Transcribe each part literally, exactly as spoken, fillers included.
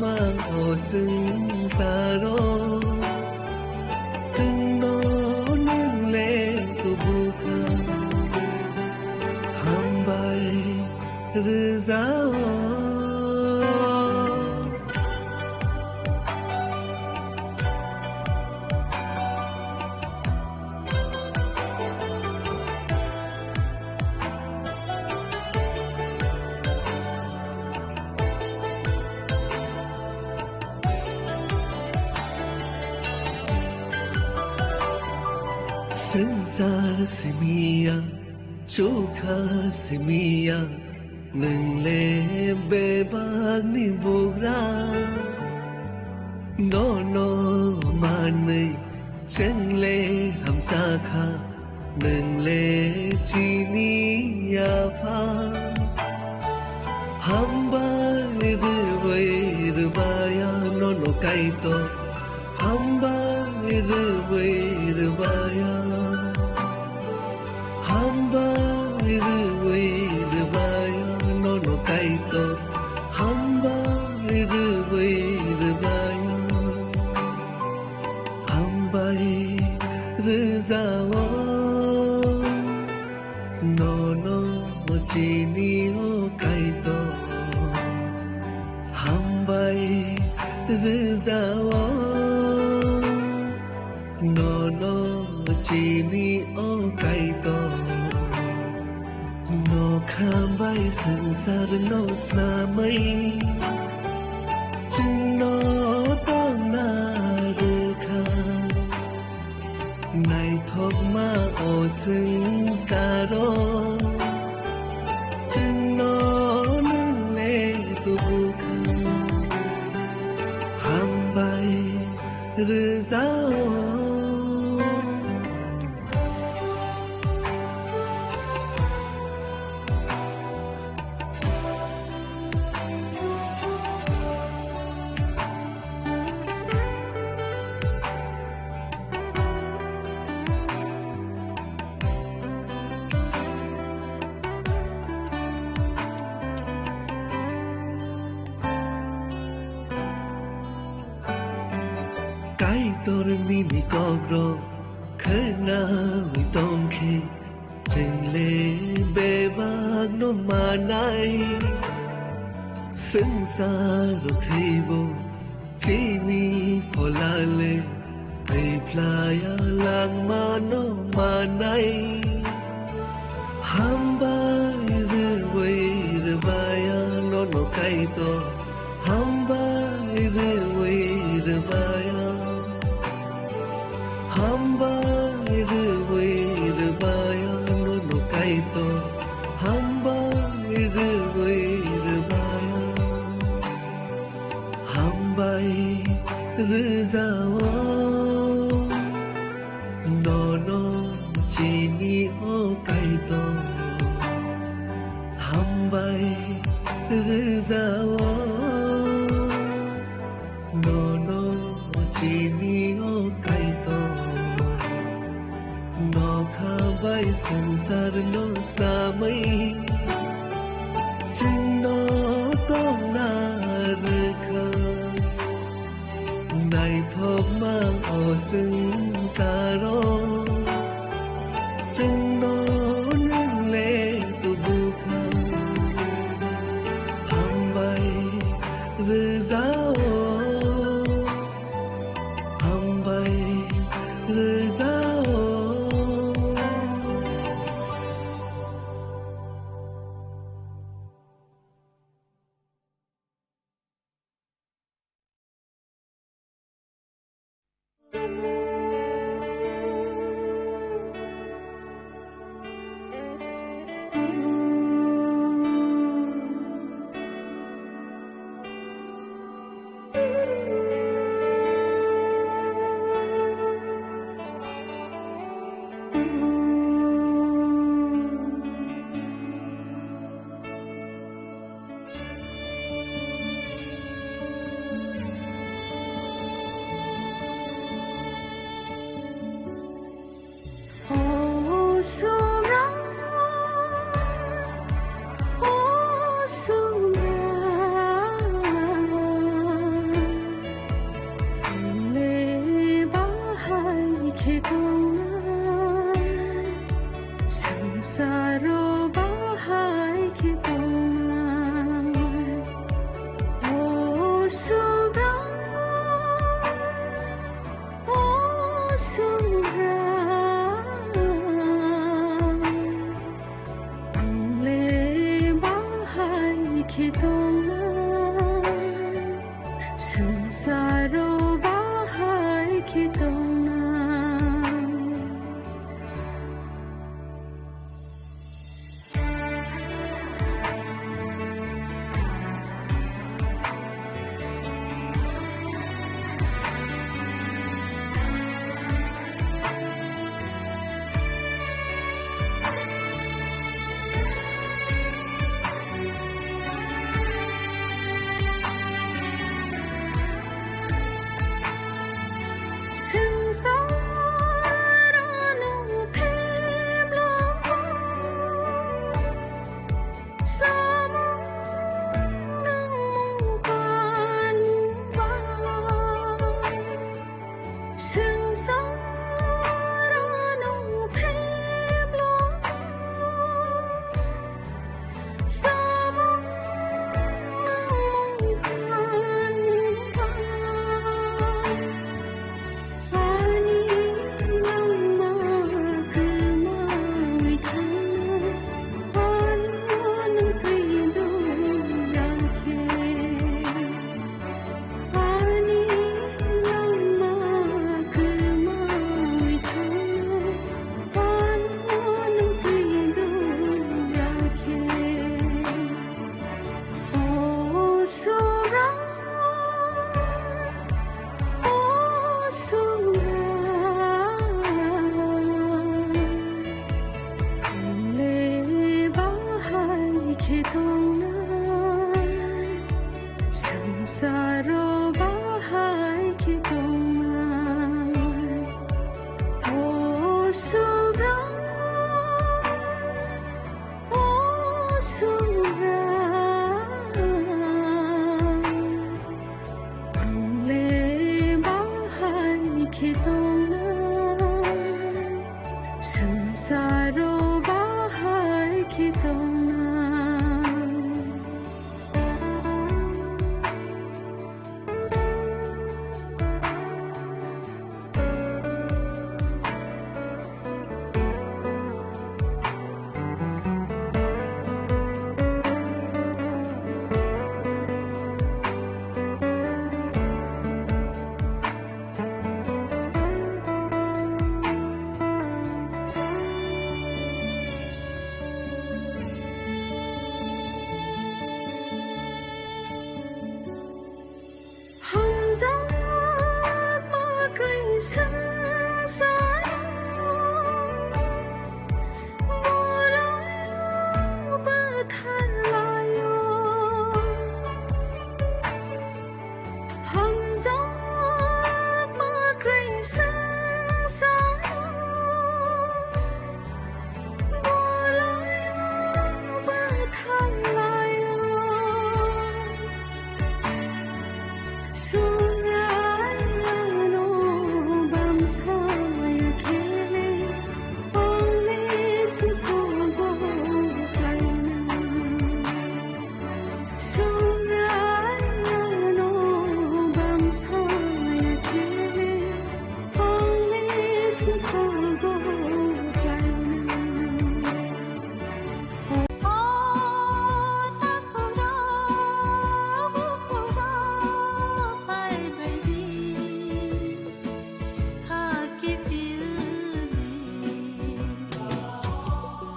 O swngcharo chwngno nwng le kubukha, hambai rwjao. Swngchar simiya, chukha simiya, nwng le bebakni bugra. Nono manwi chwng le hamsa kha, nwng le chini apha. Hambai rwwi rwbaya nono Kaitor, hambai rwwi rwbaya. Hambai rwwi rwbaya nono Kaitor, hambai rwwi rwbaya. Hambai rwjao nono chini o Kaitor, hambai rwjao nono chini o Kaitor. Nokha bai swngcharno snamwi chwngno tongna rwkha. Naithokma o swngcharo chwngno nwng le tubukha. Hambai rwjao. Kaitor nini kokrok khwnawi tongkhe, chwng le bebakno manai. Swngcharo thwibo chini pholale, thwiphlaya langmano manai. Hambai rwwi rwbaya nono Kaitor, hambai rwwi rwbaya. Hambai rwwi rwbaya nono Kaitor, hambai rwwi rwbaya. Hambai rwjao nono chini o Kaitor. Hambai rwjao nono chini o Kaitor. Nokha bai swngcharno snamwi chwngno tongna rwkha. Naithokma o swngcharo chwngno nwng le tubukha. Hambai rwjao. Hambai rwjao.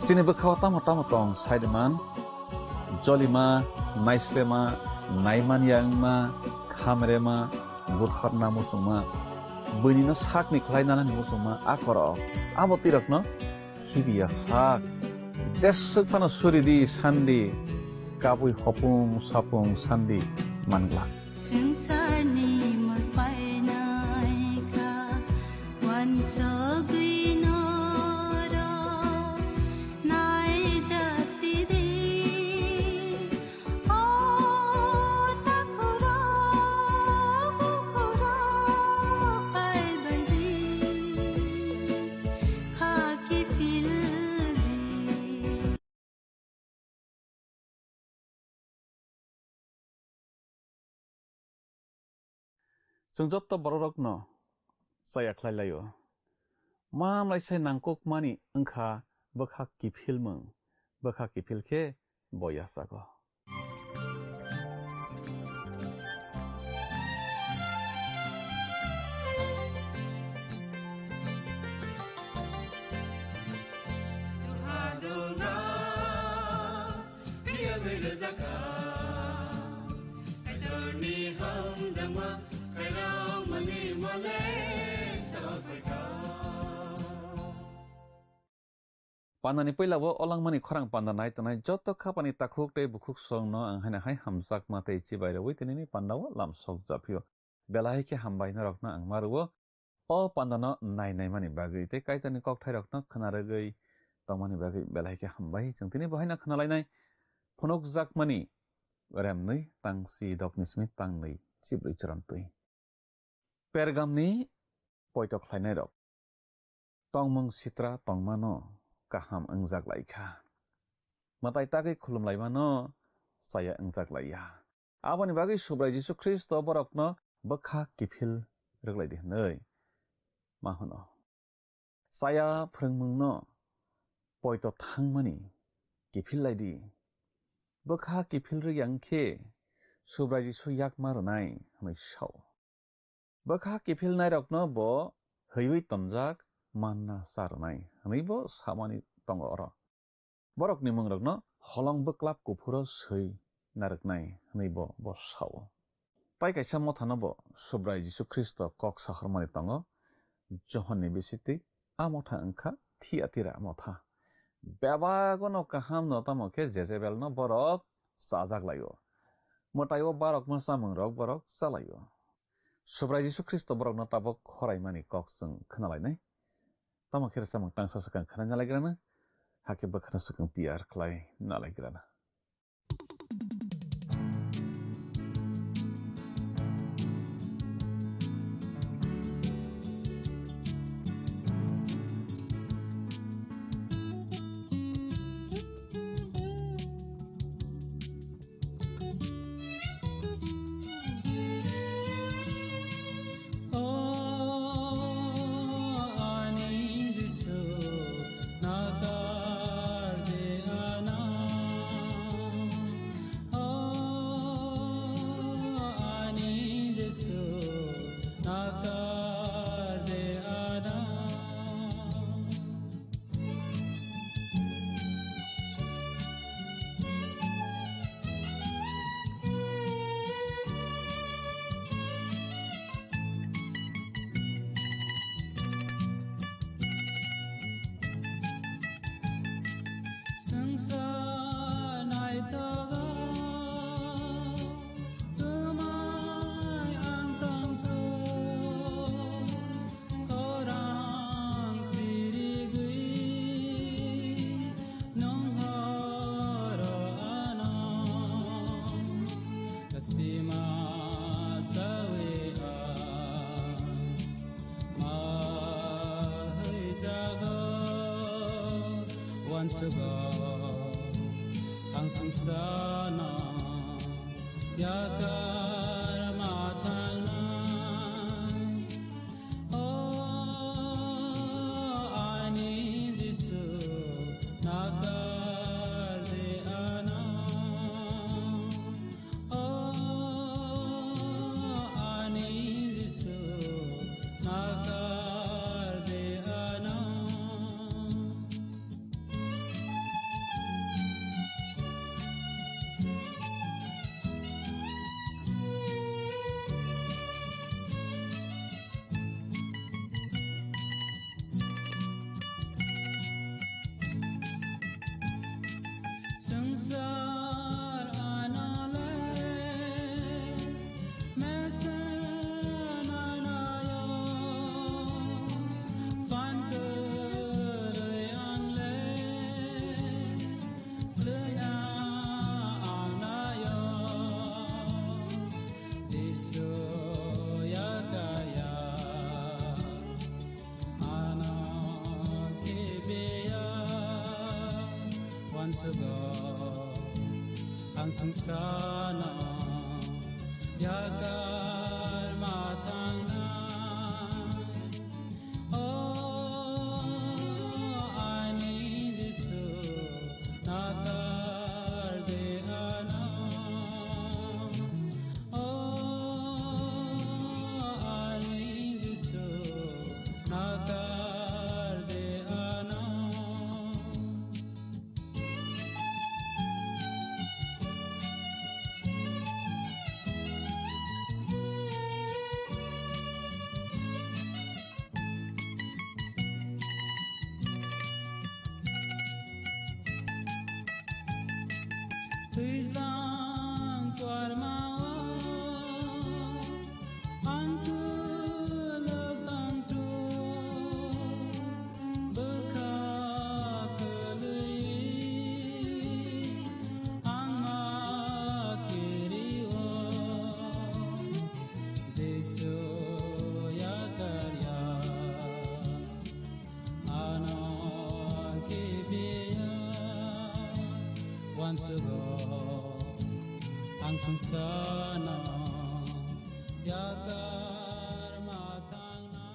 Chini bwkhao tamo tamo tong saiman, jolima, naislema, naimanya wngma, khamrema, buthorna muchungma, buinino sakni khlai nanani muchungma a korok. Abo twi rokno khibiya sak. Jeswk phano suri di sandi, kabui hopung sapung sandi manglak. Swngcharni mwpainai kha, uansugwi norok naijasidi. O takhurok, bukhurok phaibaidi, kha kiphildi. Chwng joto bororokno chaya khlai laio. Mamlai sai nangkukmani wngkha bwkha kiphilmung, bwkha kiphil khe bo yachago. Pandani puila o langmani khorang panda nai tongnai joto khapani takhuk tei bukhuk songno ang haino hai hamjakma tei chibai rwui tinini pandao lamsok japhio. Belai khe hambai norokno ang ma rwo. O pandano nai naimani bagwi tei Kaitorni kokthairokno khna rwgwi tongmani bagwi belai khe hambai. Chwng tini bo haino khna lainai phunukjakmani remnwi tangsi dokni simi tangnwi chibrwi chwramptwi. Pergamni poito khlainairok. Tongmung sitra tongmano kaham wngjak lai kha. Mwtai tagwi khulum laimano chaya wngjak lai ya. Aboni bagwi Subrai Jisu Khristo borokno bwkha kiphil rwk lai di hwnwi ma hwno. Chaya phrwngmungno poito thangmani kiphil lai di. Bwkha kiphil rwk ya wng khe Subrai Jisu yakma rwnai hwnwi sao. Bwkha kiphilnairokno bo hwiwi tonjak manna cha rwnai hwnwi bo samani tongo oro. Borokni mungrokno holong bwklap kuphuro swi narwknai hwnwi bo, bo sao. Tai kaisa mothano bo Subrai Jisu Khristo kok sahormani tongo, Johonni bisitwi a motha wngkha Thiatira motha. Bebagono kahamno tamo khe Jejebelno borok chajak laio. Mwtaio barokma chamungrok borok chalaio. Subrai Jisu Khristo borokno tabuk khoraimani kok chwng khna lainai. Tamo khe rwchapmung tangsa swkang khna nalaigrana, hakhe bwkhano swkang tiyar khlai nalaigrana. Khorang sirigwi nung horo ano sima sawi a mahai jago wansugo ang sungsana yakar mathanai. O ani Jisu, nakar de ano. O ani Jisu, nakar de ano. Sangsano yakar ma thangna. O ani Jisu, nakar de ano. O ani Jisu, nakar de ano. Twijlang tuarmao ang kwlwk tongthu, bwkha kwlwi ang ma kirio, Jisu yakar ya. Ano kibiya wansugo ang sangsano yakar ma thangna.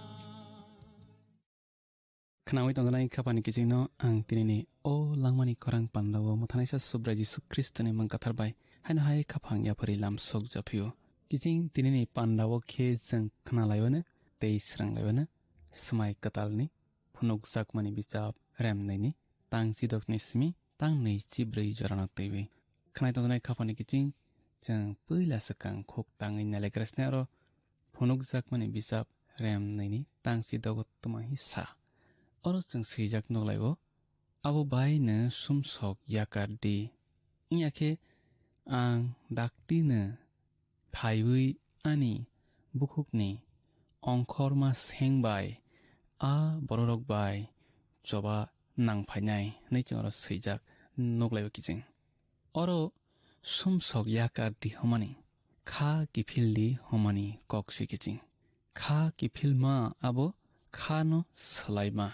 Khnawi tongjanai khapani kichingno ang tinini o langmani khorang pandao mwthanaisa Subrai Jisu Khristoni mung kathar bai haino hai khaphang yaphari lam sok japhio. Kiching tinini pandao khe chwng khnalaiwano tei sranglaiwano. Swmai kwtalni phunukjakmani bijap remnwini tang chidokni simi tang nwi chibrwi jorano twiwi. Khnai tongjaknai khapani kiching chwng puila swkang khuk tangwi nailagrasni aro phunukjakmani bijap remnwini tang chidogo twma hi sa. Oro chwng swijak nuklaio, "Abo bai no sumsok yakar di, wngya khe ang dakti no phaiwi ani bukhukni ongkhorma seng bai a bororok bai choba nang phainai," hwnwi chwng oro swijak nuklaio kiching. Oro sumsok yakar di hwnmani, kha kiphil di hwnmani kok se kiching. Kha kiphilma abo kha no swlaima.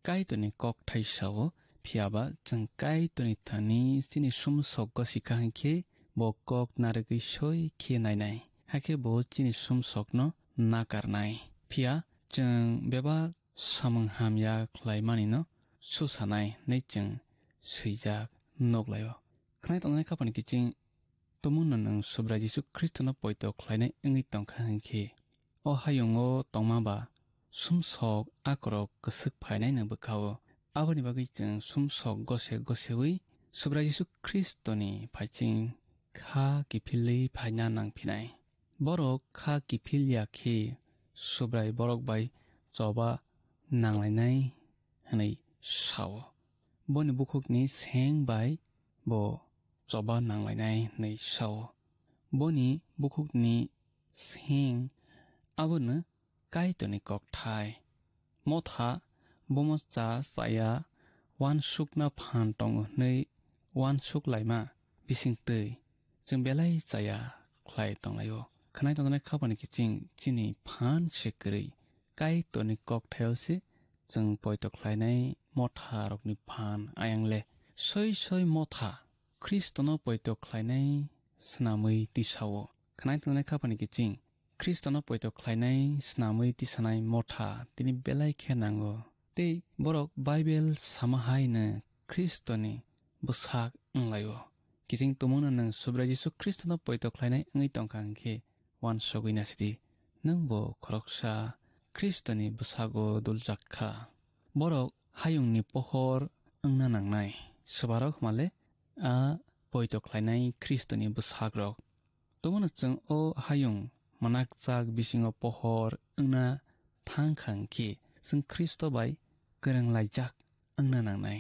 Kaitorni kokthai sao, phiya ba chwng Kaitorni thani chini sumsok gosi kha hwn khe bo kok narwgwi soi khe nainai, hakhe bo chini sumsokno nakarnai. Phiya chwng bebak samung hamya khlaimanino susanai hwnwi chwng swijak nuklaio. Khnai tongnai khapani kiching, tumungno nwng Subrai Jisu Khristono poito khlainai wngwi tongkha hwn khe, o hayungo tongma ba sumsok akorok kwswk phainaino bwkha-o. Aboni bagwi chwng sumsok gose gosewi Subrai Jisu Khristoni phaiching kha kiphilwi phaina nang phinai. Borok kha kiphil ya khe Subrai borok bai choba nanglainai hwnwi sao. Boni bukhukni seng bai bo choba nanglainai hwnwi sao. Boni bukhukni seng abono Kaitorni kokthai. Motha bomo cha chaya uansukna phan tongo hwnwi uansuk laima bisingtwi chwng belai chaya khlai tonglaio. Khwnai tongjaknai khapani kiching chini phan se kwrwi Kaitorni kokthaio se chwng poito khlainai motha rokni phan ayang le soi soi motha Khristono poito khlainai swnamwi tisao. Khwnai tongjaknai khapani kiching Khristono poito khlainai swnamwi tisanai motha tini belai khe nango. Tei borok Baibel sama hai no Khristoni bwsak wnglaio. Kiching tumungno nwng Subrai Jisu Khristono poito khlainai wngwi tongkha hwnkhe uansugwi nasidi, nwng bo khoroksa Khristoni bwsago duljak kha. Borok hayungni pohor wngna nangnai. Swbarok hwnmale a poito khlainai Khristoni bwsakrok. Tomono chwng o hayung mwnakjak bisingo pohor wngna thang kha hwnkhe, chwng Khristo bai kwrwng laijak wngna nangnai.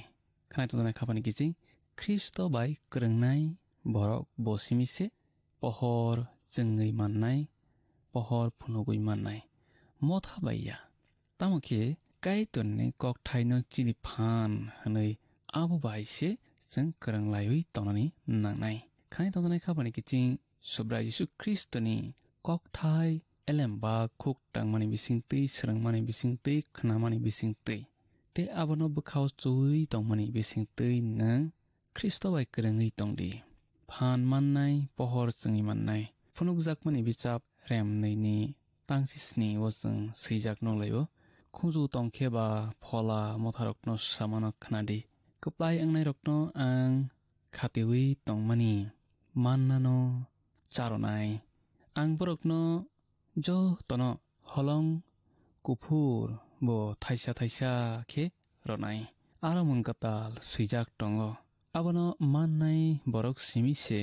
Khwnai tongjaknai khapani kiching Khristo bai kwrwngnai borok bo simi se pohor chwngwi mannai, pohor phunugwi mannai, motha bai ya. Tamo khe Kaitorni kokthaino chini phan hwnwi abo bai se chwng kwrwng laiwi tongnani nangnai. Khwnai tongjaknai khapani kiching Subrai Jisu Khristoni kokthai elem ba khuk tangmani bisingtwi, swrwngmani bisingtwi, khnamani bisingtwi, tei abono bwkhao chuwi tongmani bisingtwi nwng Khristo bai kwrwngwi tong di. phan mannai pohor chwngwi mannai. Phunukjakmani bichap rem nwi ni tangsi sni o chwng swijak nukhlaio. Khunju tongkhe ba phola motharokno samano khnadi. Kwplai wngnairokno ang khatiwi tongmani mannano charonai. Ang borokno jotono holong kuphur bo thaisa thaisa khe rwnai. Aro mung kwtal swijak tongo. Abono mannai borok simi se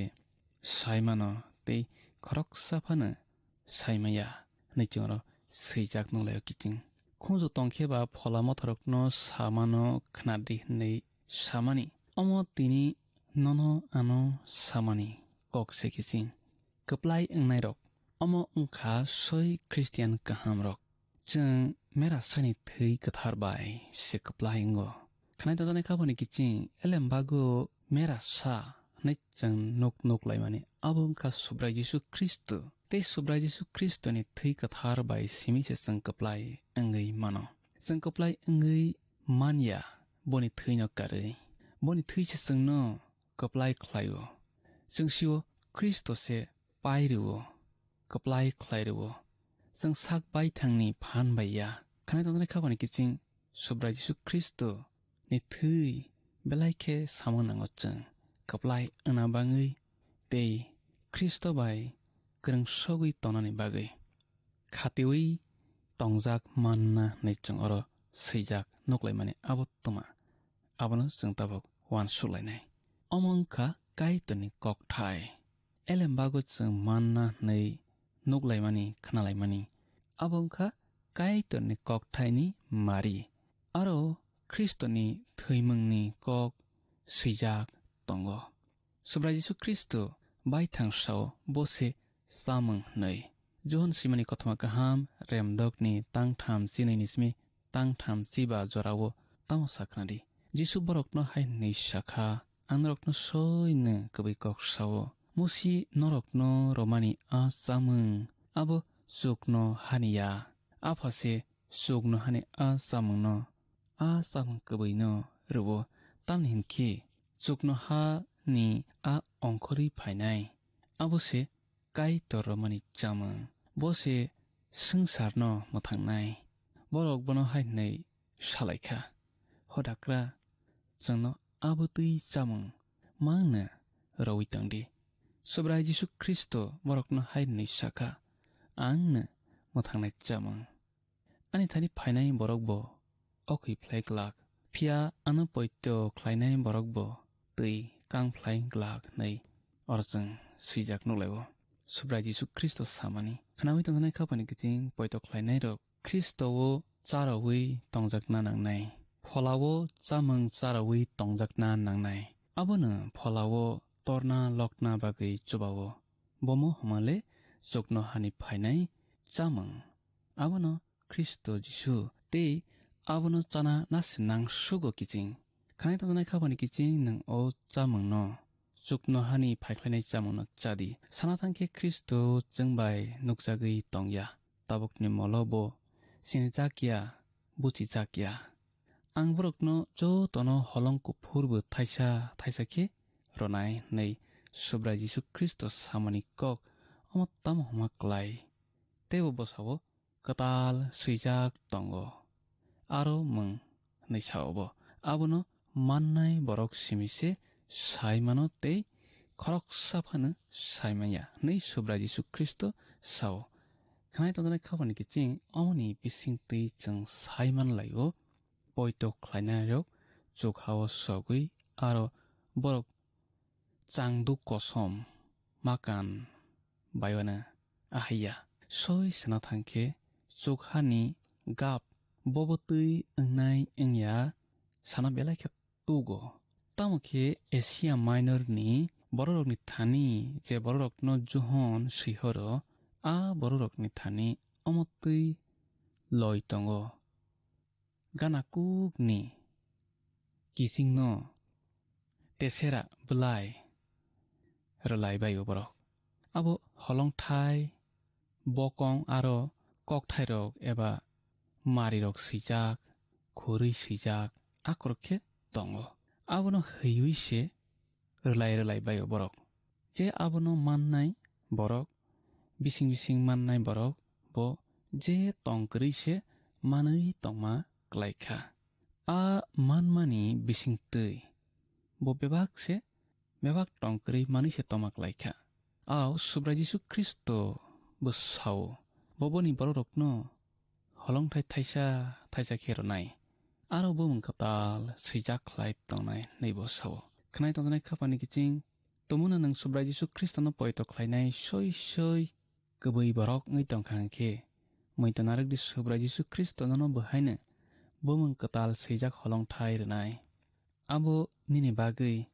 sai mano tei khoroksa phano sai maya hwnwi chwng oro swijak nukhlaio kiching. Khunju tongkhe ba phola motharokno samano khnadi hwnwi samani. Omo tini nono ano samani kok se kiching. Kwplai wngnairok. Omo wngkha soi Khristian kahamrok. Chwng merasani thwi kwthar bai se kwplai wngo. Khnai tongjaknai kha phani kiching elembago merasa hwnwi chwng nuk nuk laimani abo wngkha Subrai Jisu Khristo. Tei Subrai Jisu Khristoni thwi kwthar bai simi se chwng kwplai wngwi mano. Chwng kwplai wngwi manya boni thwino karwi. Boni thwi se chwngno kwplai khlaio. Chwng sio Khristo se pai rwo, kwplai khlai rwo. Chwng sak baithangni phan bai ya. Khanai tongjaknai kha phani kiching Subrai Jisu Khristo ni thwi belai khe samung nango chwng kwplai wngna bangwi tei Khristo bai kwrwng sogwi tongnani bagwi. Khatiwi tongjak manna hwnwi chwng oro swijak nuklaimani abo twma. Abono chwng tabuk uansuk lainai. Omo wngkha Kaitorni kokthai. Elembago chwng manna hwnwi nuklaimani, khnalaimani. Abo wngkha Kaitorni kokthaini mari. Aro Khristoni thwimungni kok swijak tongo. Subrai Jisu Khristo baithang sao bo se chamung hwnwi. Johon simani kothoma kaham remdokni tangtham chinwi ni simi tangtham chiba jorao tamo sakhnadi. Jisu borokno hai hwnwi sakha, "Ang norokno soino kwbwi kok sao, Musi norokno romani a chamung abo chukno hani ya. Apha se chukno hani a chamungno, a chamung kwbwino rwo, tamni hinkhe chukno hani a ongkhorwi phainai. Abo se Kaitor romani chamung, bo se swngcharno mwthangnai." Borok bono hai hwnwi salaikha, "Hodakra, chwngno abo twi chamung mangno rowi tongdi." Subrai Jisu Khristo borokno hai hwnwi sakha, "Angno mwthangnai chamung. Ani thani phainai borok bo okhwi phlai glak, phiya ano poito khlainai borok bo twi kang phlai glak," hwnwi oro chwng swijak nuklaio. Subrai Jisu Khristo samani khnaui tongjaknai kha phani kiching poito khlainairok Khristo-o charaui tongjakna nangnai, phola-o chamung charaui tongjakna nangnai. Abono phola-o torna lokna bagwi chuba-o. Bomo hwnmale chuknohani phainai chamung. Abono Khristo Jisu tei abono chana nasi nang sugo kiching. Khanai tongjaknai kha phani kiching nwng o chamungno chuknohani phaikhlainai chamungno chadi. Sana thangkhe Khristo chwng bai nukjagwi tongya. Tabukni molo bo sinijak ya, buchijak ya. Ang borokno jotono holong kuphur bo thaisa thaisa khe rwnai hwnwi Subrai Jisu Khristo samani kok omo tamo hwnma klai. Teibo bwsao kwtal swijak tongo. Aro mung hwnwi sao bo. Abono mannai borok simi se sai mano tei khoroksa phano sai manya hwnwi Subrai Jisu Khristo sao. Khanai tongjaknai kha phani kiching omoni bising twi chwng sai man laio. Poito khlainairok chukha-o sogwi aro borok changduk kosom makan baiwano ahaiya. Soi sana thangkhe chukhani gap bobo twi wngnai wngya sana belai khe tugo. Tamo khe Asia Minor ni bororokni thani je bororokno Johon swihoro, a bororokni thani omo twi loi tongo. Gana kukni kisingno tesera bwlai rwlai bai o borok. Abo holongthai, bokong aro kokthairok eba marirok swijak, khurwi swijak, akorok khe tongo. Abono hwiwi se rwlai rwlai bai o borok. Je abono mannai borok, bising bising mannai borok, bo je tong kwrwi se manwi tongma klai kha. A manmani bisingtwi bo bebak se, bebak tong kwrwi manwi se tongma klai kha. Ao Subrai Jisu Khristo bo sao, bo boni bororokno holongthai thaisa thaisa khe rwnai. Aro bumung kwtal swijak khlai tongnai hwnwi bo sao. Khwnai tongjaknai khapani kiching, tumuna nwng Subrai Jisu Khristono poito khlainai soi soi kwbwi borok wngwi tongkha hwnkhe, muitu narwkdi Subrai Jisu Khristo nono bo haino bumung kwtal swijak holongthai rwnai. Abo nini bagwi,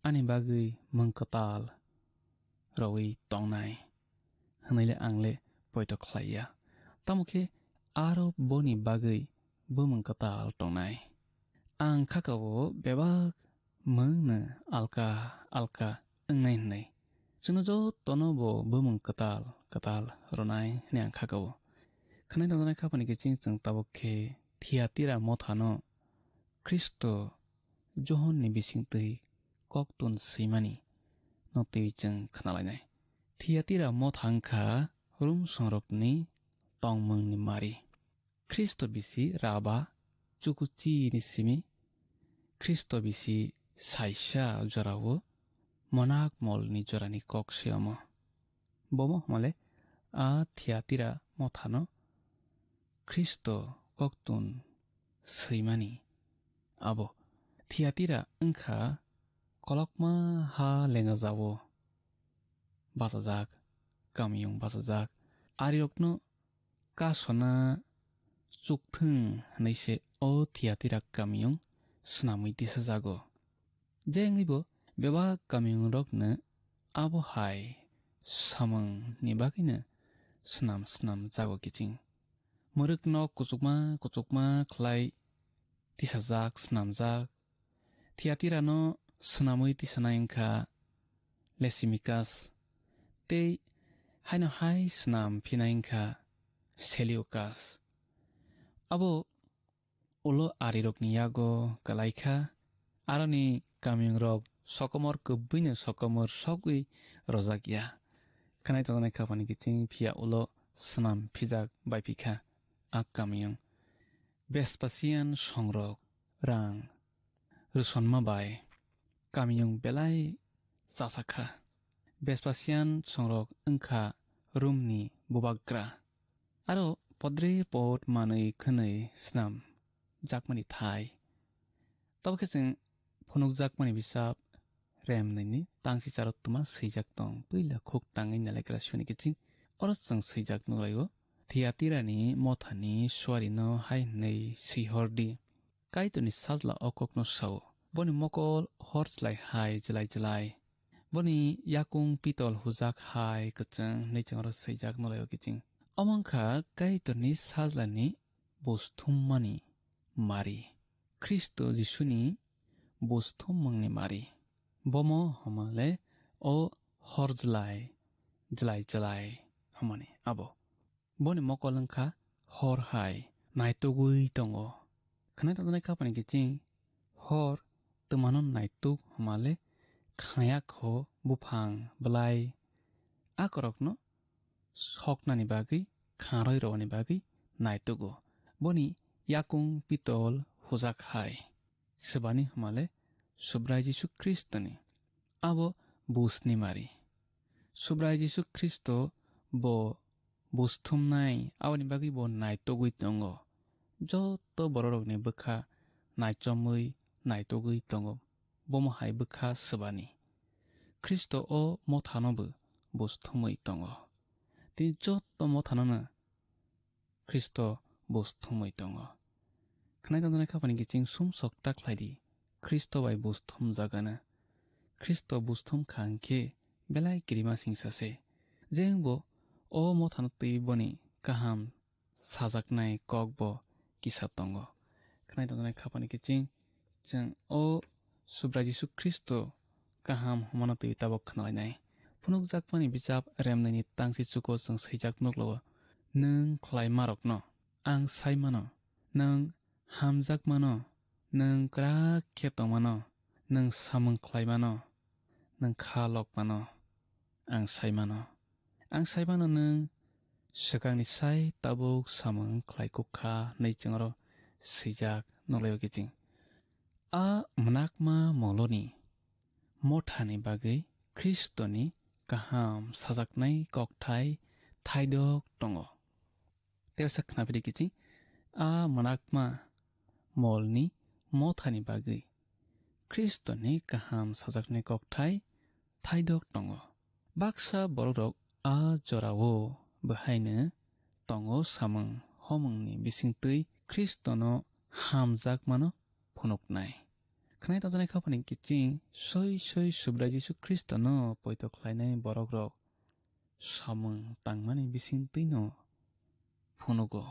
ani bagwi mung kwtal rwui tongnai hwnwi le ang le poito khlai ya. Tamo khe aro boni bagwi bumung kwtal tongnai. Ang khakao bebak mungno alka alka wngnai hwnwi. Chwngno jotono bo bumung kwtal kwtal rwnai hwnwi ang khakao. Khwnai tongjaknai khapani kiching chwng tabuk khe Thiatira mothano Khristo Johonni bisingtwi koktun swimani no twi chwng khnalainai. Thiatira motha wngkha Rum songrokni tongmungni mari. Khristo bisi raba chukuchini simi, Khristo bisi saisa jorao monak molni jorani kok se omo. Bomo hwnmale a Thiatira mothano Khristo koktun swimani abo. Thiatira wngkha kolokma ha lenajao bachajak, kamiyung bachajak. Arirokno kasona chukthwng hwnwi se o Thiatira kamiyung swnamwi tisajago. Je wngwi bo bebak kamiyungrokno abo hai samungni bagwino swnam swnam jago kiching. Mwrwkno kuchukma kuchukma khlai tisajak, swnamjak. Thiatirano swnamwi tisanai wngkha Lesimikas, tei haino hai swnam phinai wngkha Seliukas. Abo ulo arirokni yago kwlai kha, aroni kamiyungrok sokomor kwbwino sokomor sogwi rojak ya. Khwnai tongjaknai khapani kiching phiya ulo swnam phijak bai phikha a kamiyung. Vespasian songrok rang rwsonma bai kamiyung belai chasa kha. Vespasian songrok wngkha Rumni bubagra. Aro podre pod manwi khwnwi swnam jakmani thai. Tabo khe chwng phunukjakmani bisap Remnwini tangsi charo tuma swijak tong, puila khuk tangwi nalaigra suni kiching. Oro chwng swijak nuklaio, Thiatirani mothani suarino hai hwnwi swihordi, Kaitorni sajla o kokno sao, boni mokol hor jlai hai jlai jlai, boni yakung pitol hujak hai kwchwng hwnwi chwng oro swijak nuklaio kiching. Omo wngkha Kaitorni sajlani buj thummani mari, Khristo Jisuni buj thummungni mari. Bomo hwnmale o hor jlai, jlai jlai hwnmani abo. Boni mokol wngkha hor hai naitugwi tongo. Khwnai tongjaknai khapani kiching hor twmano naituk hwnmale khaya kho buphang bwlai akorokno soknani bagwi, kharwi rwani bagwi naitugo. Boni yakung pitol hujak hai. Swbani hwnmale Subrai Jisu Khristoni. Abo bujni mari. Subrai Jisu Khristo bo buj thumnai, aboni bagwi bo naitugwi tongo. Joto bororokni bwkha naichomwi naitugwi tongo. Bomo hai bwkha swbani. Khristo o mothano bo buj thumwi tongo. Tini joto mothanono Khristo buj thumwi tongo. Khwnai tongjaknai khapani kiching sumsok ta khlai di, Khristo bai buj thumjagana. Khristo buj thum kha hwnkhe belai kirima singsa se. Je wngbo o mothano twi boni kaham sajaknai kok bo kisa tongo. Khwnai tongjaknai khapani kiching chwng o Subrai Jisu Khristo kaham hwnmano twi tabok khwnalainai. Phunukjakmani bijap Remnwini tangsi chuko chwng swijak nuklo, nwng khlaimarokno ang sai mano, nwng hamjakmano, nwng kwrak khe tongmano, nwng samung khlaimano, nwng kha lok mano. ang sai mano. Ang sai mano nwng swkangni sai tabuk samung khlai kuk kha hwnwi chwng oro swijak nuklaiwi kiching. A mwnakma moloni mothani bagwi Khristoni kaham sajaknai kokthai thaidok tongo. Tei uaisa khnaphidi kiching, a mwnakma molni mothani bagwi Khristoni kaham sajaknai kokthai thaidok tongo. Baksa borokrok a jorao bwhaino tongo samung homungni bisingtwi Khristono hamjakmano phunuknai. Khwnai tongjaknai khaphani kiching soi soi Subrai Jisu Khristono poito khlainai borokrok samung tangmani bisingtwino phunugo.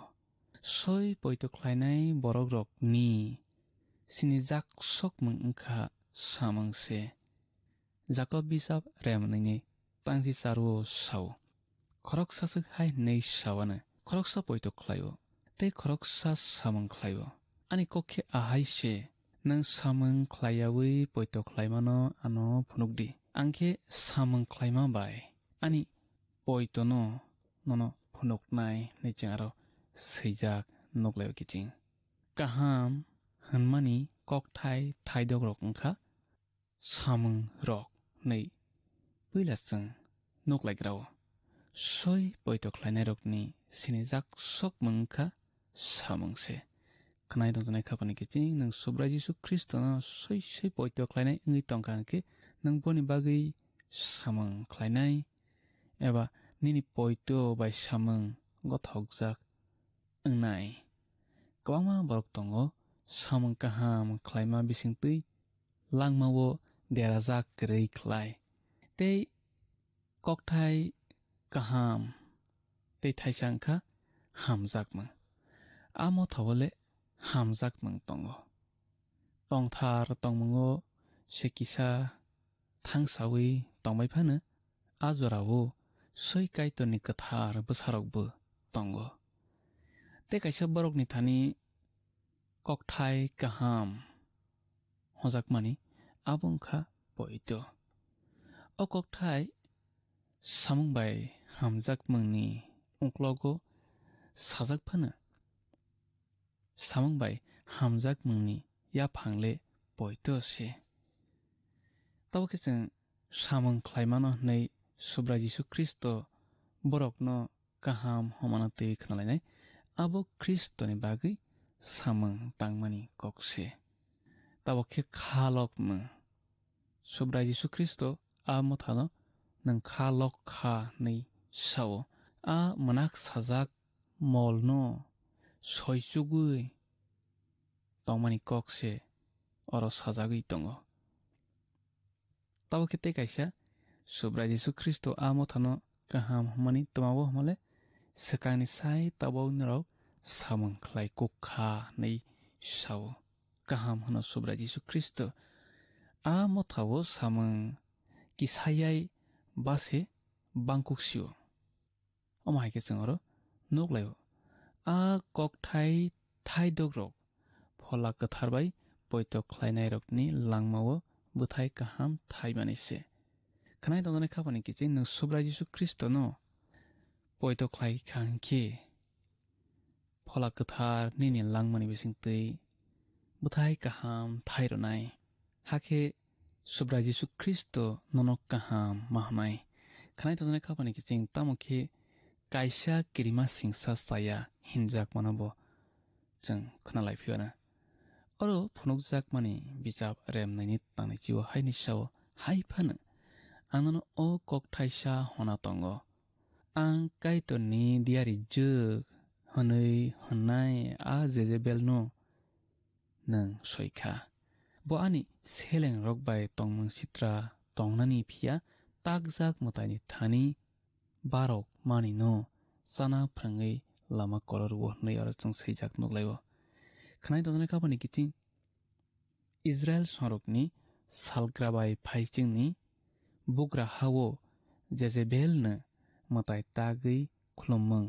Soi poito khlainai borokrokni sinijak sokmung wngkha samung se. Jakob bijap rem nini tangsi charuo sao. Khoroksa swk hai hwnwi saoano, khoroksa poito khlaio, tei khoroksa samung khlaio. Ani kok khe ahai se, nwng samung khlaiyaui poito khlaimano ano phunukdi. Ang khe samung khlaima bai ani poitono nono phunuknai hwnwi chwng aro swijak nuklaio kiching. Kaham hwnmani kokthai thaidok rok wngkha samung rok hwnwi puila chwng nuklaigrao. Soi poito khlainairokni sinijak sokmung wngkha samung se. Khwnai tongjaknai khaphani kiching nwng Subrai Jisu Khristono soi soi poito khlainai wngwi tongkha hwnkhe nwng boni bagwi samung khlainai eba nini poito bai samung gothokjak wngnai. Kwbangma borok tongo samung kaham khlaima bisingtwi langmao derajak kwrwi khlai tei kokthai kaham tei thaisa wngkha hamjakmung. A mothao le hamjakmung tongo. Tongthar tongmungo se kisa thangsawi tongbai phano a jorao soi Kaitorni kwthar bwsarokbo tongo. Tei kaisa borokni thani kokthai kaham hojakmani abo wngkha poito. O kokthai samung bai hamjakmungni uklogo sajak phano samung bai hamjakmungni yaphang le poito se. Tabo khe chwng samung khlaimano hwnwi Subrai Jisu Khristo borokno kaham hwnmano twi khnalainai, abo Khristoni bagwi samung tangmani kok se. Tabo khe kha lokmung. Subrai Jisu Khristo a mothano nwng kha lok kha hwnwi sao. A mwnak sajak molno soichugwi tongmani kok se oro sajagwi tongo. Tabo khe tei kaisa, Subrai Jisu Khristo a mothano kaham hwnmani twmabo hwnmale swkangni sai tabok norok samung khlai kuk kha hwnwi sao. Kaham hwno Subrai Jisu Khristo a mothao samung kisayai base bangkuk sio. Omo hai khe chwng oro nuk laio. A kokthai thaidok rok Phola Kwthar bai poito khlainairokni langmao bwthai kaham thaimani se. Khwnai tongjaknai khaphani kiching nwng Subrai Jisu Khristono poito khlai kha hwnkhe, Phola Kwthar nini langmani bisingtwi bwthai kaham thai rwnai. Hakhe Subrai Jisu Khristo nono kaham ma hwnai. Khwnai tongjaknai khaphani kiching tamo khe kaisa kirima singsa chaya hinjakmano bo chwng khna lai phiyana. Oro phunukjakmani bichap remnaini tangni chio haini sao, hai phano ang nono o kok thaisa hona tongo. Ang Kaitorni diari jwk hwnwi hwnnai a Jejebelno nwng soi kha. Bo ani selengrok bai tongmung sitra tongnani phiya takjak mwtaini thani barok manino chana phrwngwi lama kolor o hwnwi oro chwng swijak nuk laio. Khwnai tongjaknai khaphani kiching Israil songrokni salgra bai phai chwngni bugra ha-o Jejebelno mwtai tagwi khulummung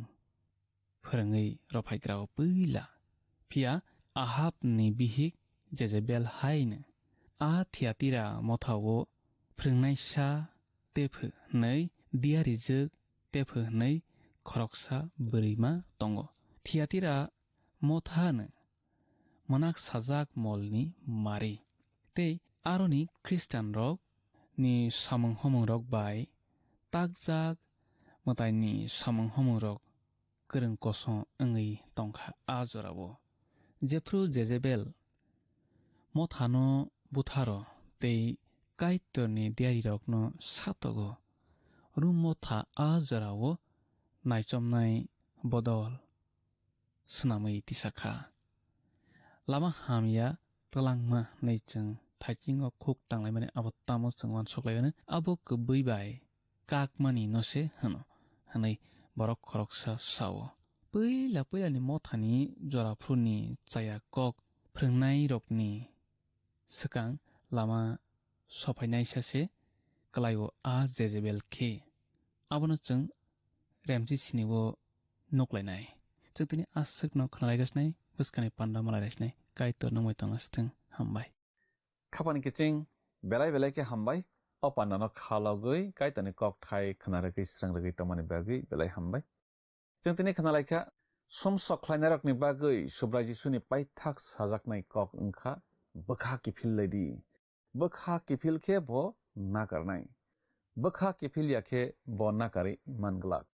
phwrwngwi rophaigrao puila. Phiya Ahabni bihik Jejebel haino a Thiatira mothao phwrwngnaisa tepho hwnwi diyarijwk Tepho hwnwi khoroksa bwrwima tongo. Thiatira mothano mwnak sajak molni mari. Tei aroni Khristianrok ni samung homungrok bai takjak mwtaini samung homungrok kwrwng kosom wngwi tongkha a jorao. Jephru Jezebel mothano butharo tei Kaitorni diyarirokno satogo, Rum motha a jorao naichomnai bodol swnamwi tisakha. Lama hamya twlangma hwnwi chwng thaichingno khuk tanglaimani abo tamo chwng uansuk lai-o, abo kwbwi bai kakmani no se hwno, hwnwi borok khoroksa sa-o. Puila puilani mothani joraphuruni chaya kok phrwngnairokni swkang lama sophainaisa se kwlai-o a Jezebel khe. Abono chwng remchi sini-o nuklainai. Chwng tini aswkno khwnalaigasnai, bwskangni panda malailaisnai. Kaitor nungbai tongna swthwng. Hambai. Khapani kiching belai belai khe hambai. O pandano khalogwi Kaitorni kokthai khwnarwgwi srwngrwgwi tongmani bagwi belai hambai. Chwng tini khwnalaikha, sumsok khlainairokni bagwi Subrai Jisuni paithak sajaknai kok wngkha, bwkha kiphil lai di. Bwkha kiphil khe bo nakarnai. Bwkha kiphil ya khe bo nakarwi man glak.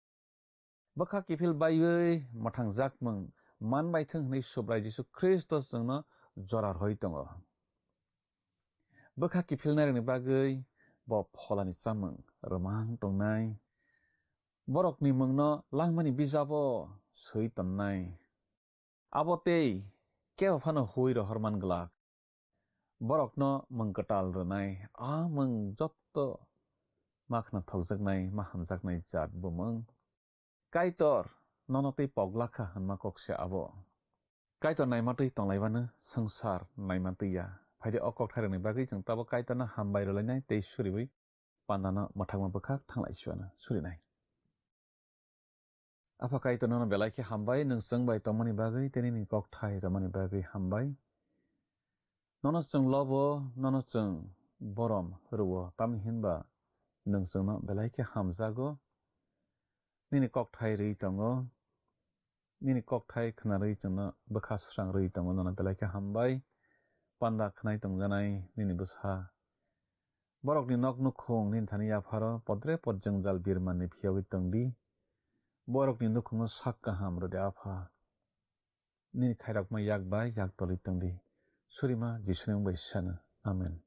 Bwkha kiphil baiwi mwthangjakmung man bai thung hwnwi Subrai Jisu Khristo chwngno jora rwui tongo. Bwkha kiphilnairokni bagwi bo pholani chamung rwmang tongnai. Borokni mungno langmani bijabo swi tonnai. Abo tei kebo phano hui rohor man glak. Borokno mung kwtal rwnai, a mung jotto ma khnathokjaknai, ma hamjaknai jat bumung. Kaitor nono tei poglak kha hwnma kok se abo. Kaitor naima twi tonglaibano swngchar naima twi ya. Phaidi o kokthairokni bagwi chwng tabuk Kaitorno hambai rwlainai tei suriwi pandano mwthangma bwkhak thanglai siwano surinai. Apha Kaitor nono belai khe hambai, nwng chwng bai tongmani bagwi tei nini kokthai rwmani bagwi hambai. Nono chwng lobo, nono chwng borom rwo, tamni hinba nwng chwngno belai khe hamjago. Nini kokthai rwi tongo, nini kokthai khwnarwi chwngno bwkha srang rwi tongo, nono belai khe hambai. Panda khwnai tongjanai nini bwsa. Borokni nok nukhung nini thani yapharo podre pod jwngjal birmanni phiyogwi tongdi. Borokni nukhungo sak kaham rwdi Apha. Nini khairokma yak bai yak tolwi tongdi. Surima Jisuni mung bai sano. Amen.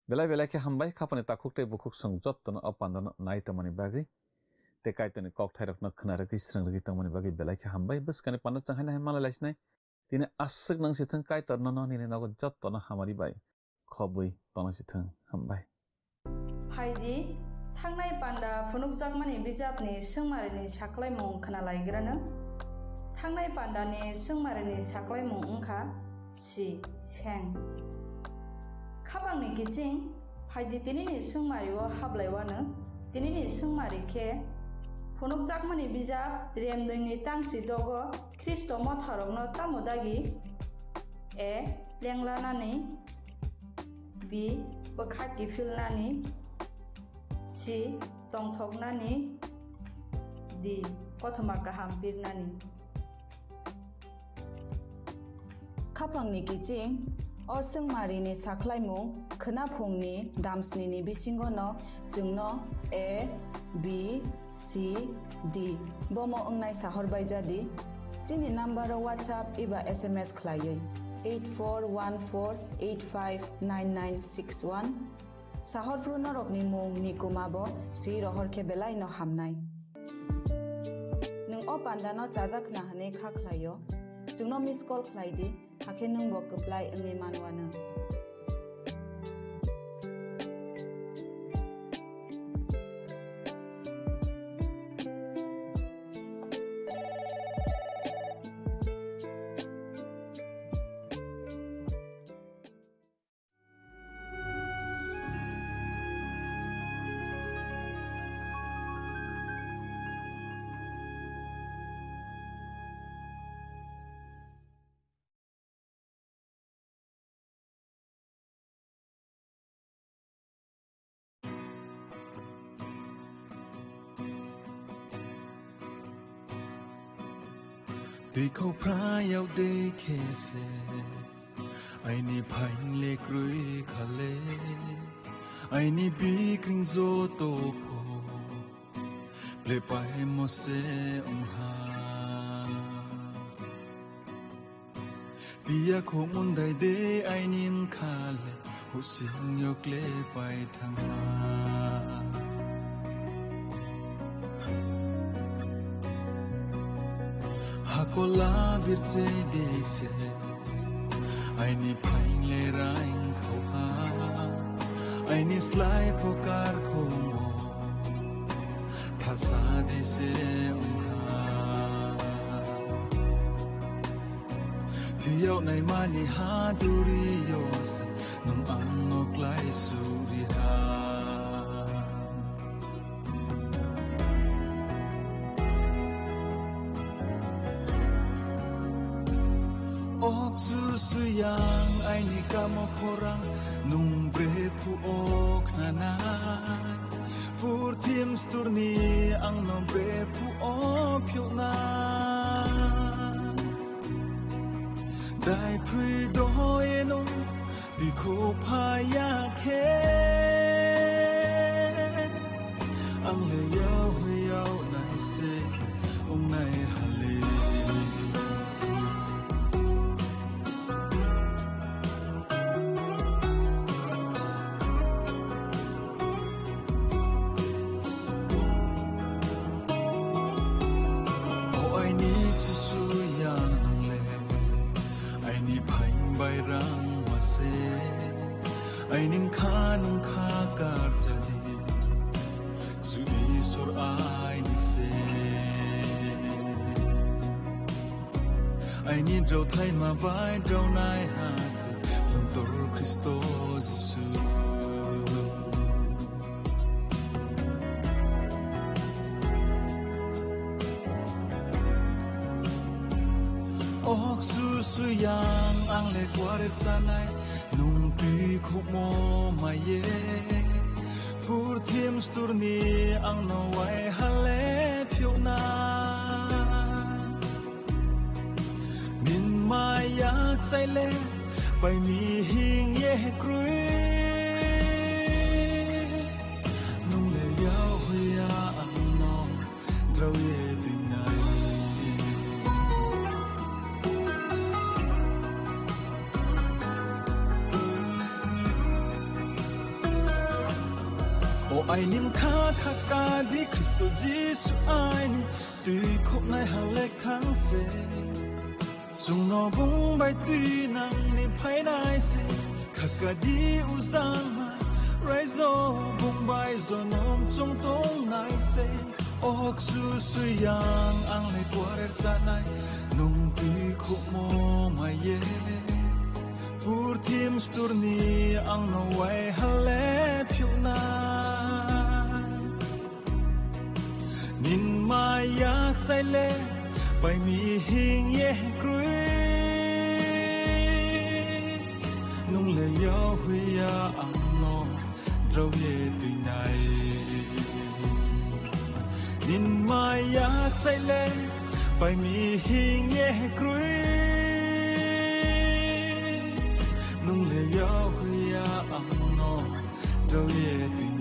Belai belai khe hambai, khapani takhuk tei bukhuk chwng jottono o pandano nai tongmani bagwi tei Kaitorni kokthairokno khna rwgwi srwng rwgwi tongmani bagwi belai khe hambai. Bwskangni panda chwng haino hai malai laisinai. Tini aswk nang si thung Kaitor nono nini nogo jottono hamari bai khobwi tongna si thung. Hambai. Phaidi, thangnai panda phunukjakmani bijapni swngmarini saklaimung khwnalaigrano. Thangnai pandani swngmarini saklaimung wngkha si, seng. Khapangni kiching, phaidi tinini swngmario hablaiwano, tinini swngmari khe phunukjakmani bijap Remdwini tangsi dogo Khristo motharokno tamo dagi? A. Lenglanani. B. Bwkha kiphilnani. C. Tongthoknani. D. Kothoma kaham pirnani. Khapangni kiching, o swngmarini saklaimung khwnaphungni damsnini bisingono chwngno A, B, C, D bomo wngnai sahor baijadi. Chini nambaro WhatsApp eba S M S khlaiwi eight four one four eight five nine nine six one. Sahorphru norokni mung ni kuma bo swi rohor khe belai no hamnai. Nwng o panda no chajak khna hwnwi kha khlaio, chwngno miss call khlai di, hakhe nwng bo kwplai wngwi manwano. Twi khopra yau de khe se, aini phaingle krwi khale, aini bikring joto pho, plepai mo se wngha. Piya khumundai de aini mkhale, using yokle pai thangma. Hakola birche de se, aini phaingle raing khoha, aini slai phokar khomo, thasa de se wngha. Thiyok naimani ha duri yos, nung ang no klai suri ha. Ok su suyang aini kamo khorang, nung bre phu ok nanai. Purthim sturni ang no bre phu ok phiuk nai. Dai phui dohoyeno bikhu phaya khe, ang le yau yau nai se ong nai hale. O aini susu yang le, aini phain bai rang mase, aini kha nung kha kar jadi, su Isor aini se. Aini drau thaima bai drau nai ha se, Lungtor Khristo Jisu. Ok su suyang ang le kware chanai, nung twi khukmo maye. Purthim sturni ang no wai hale phiuk nai. Nin mayak saile, pai mi hing ye krui. Nung le yau huya ang no drau ye dinai. O aini mkha kha ka di Khristo Jisu aini twi khoknai halek thang se. Chwngno bung bai twi nangni phainai se, khakadi usangma raijo bung bai jonom chwng tongnai se. Ok su suyang ang le kwarer sanai, nung twi khukmo maye. Purthim sturni ang no wai hale phiuknai. Nin mayak saile, pai mi hing ye krui. Nung le yau huya ang no drau ye tuinai. Nin mayak saile, pai mi hing ye krui. Nung le yau huya ang no drau ye tuinai.